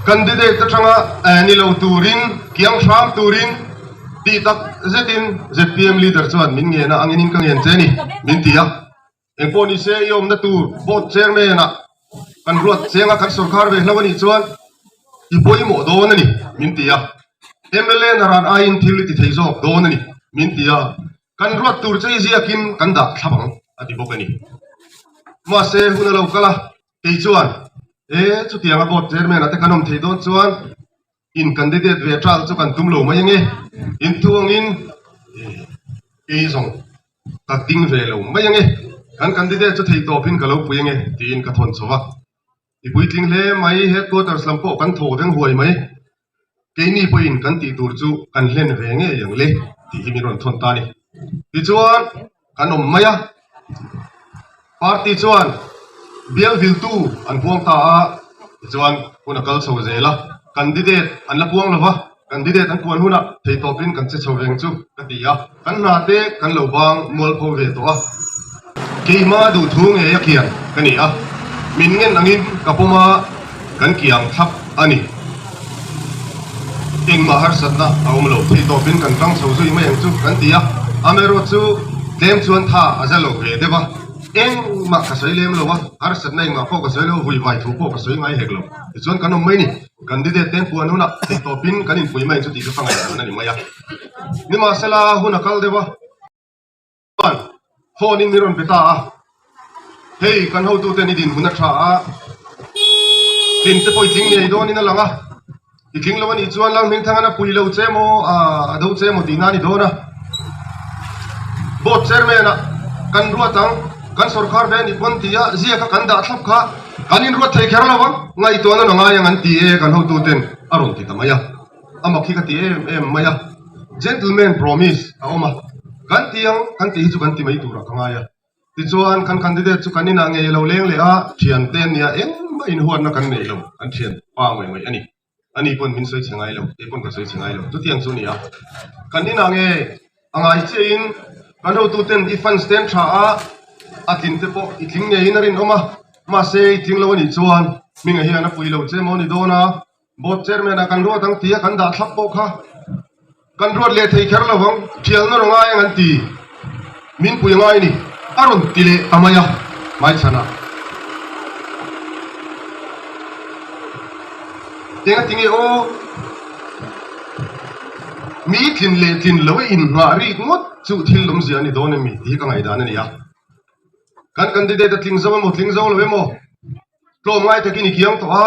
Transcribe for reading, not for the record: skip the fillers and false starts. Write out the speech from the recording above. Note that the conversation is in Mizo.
Candidate atanga ni lo turin, kiang hram turin tih tak zetin zpm leader chuan min ngen a, angin in ka ngen che ni, min ti a. Engpawh ni se i awmna tur board chairman ah kan ruat cheng a, kan sorkar ve hlo a nih chuan i pawimawh dawn a ni, min ti a. Mla naran aiin thil i ti thei zawk dawn a ni, min ti a. Kan ruat tur che i ziakin kan dah thlap ang, a ti bawk a ni. Mahse hun a lo kal a, kei chuan, E, chutianga board chairman ah te kan awm thei dawn chuan in candidate ve trial chu kan tum lo mai ange, in thu angin kei zawng ka ding ve lo mai ange, kan candidate chu thei tawpin ka lo pui ange tiin ka thawn chho a. I puitling hle mai, headquarters lam pawh kan thaw veng huai mai, keini pawhin kan tih tur chu kan hlen ve ngei ang le tih hi min rawn thawn ta a ni. Tichuan kan awm mai a, party chuan bial viltu an puang ta a, tichuan hun a kal chho zel a, candidate an la puang lo va, candidate an puan hunah theitawpin kan che chho veng chu ka ti a, kan hna te kan lo bang mualpho ve tawh a, keimah duhthu ngei a kian ka ni a, min ngen angin ka pawm a, kan kiang thlap a ni. Engmah harsatna a awm lo, theihtawpin kan tang chho zui mai ang chu kan ti a, amaherawh chu tlem chuan tha a za lo ve deuh a, engmah ka sawi lem lo a, harsatna engmah pawh ka sawi lo, vui vai thu pawh ka sawi ngai hek lo, tichuan kan awm mai ni, candidate te puan hunah theihtawpin kan inpui mai ang chu tih chu ka ngaihtuahna a ni mai a. Nimahsela hun a kal deuh a. Chuan phone in min rawn pe ta a, hei kan hotute ni dinhmun a tha a, tlin te pawh i tling ngei dawnin a lang a, i tling lo a nih chuan Lalhmingthangana pui lo che maw a do che maw tihna a ni dawn a, board chairman ah kan ruat ang, kan sorkar ve a nih pawn tia ziaka kan dah thlap kha kan inruat thei kher lo ang, ngaihtuahna na ngai ang an ti e kan hotuten a rawn ti ta mai a. A mak hi ka ti em em mai a, gentleman promise a awm a, kan ti ang kan tih hi chu kan ti mai turah ka ngai a. Tichuan kan candidate chu kan inah ngei lo leng leh a, thian te nia engmah inhuatna kan nei lo, an thian pa ngawih ngawih a ni. Ani pawn min sawi chhe ngai lo, kei pawn ka sawi chhe ngai lo, chutiang chu a ni a. Kan inah ngei a ngai chiahin kan hotuten i fans te an tha a, a tlin te pawh i tling ngeiin a rinawm a, mahse i tling lo a nih chuan hminga hian a pui lo che maw ni dawn a, Board chairman ah kan ruat ang tia kan dah thlap pawh kha kan ruat leh thei kher lo vang, thialna rawn ngai ang an ti, min pui ngai ni, a rawn ti leh ta mai a, hmaichhanah. Eng a ti nge aw, mi tlin leh tlin lo a inngah rik ngawt chu thil awmzia a ni dawn em mi tih hi ka ngaihdan a ni a. Kan candidate a tling zo emaw tling zo lo emaw tlawm ngai takin i kiang tawh a.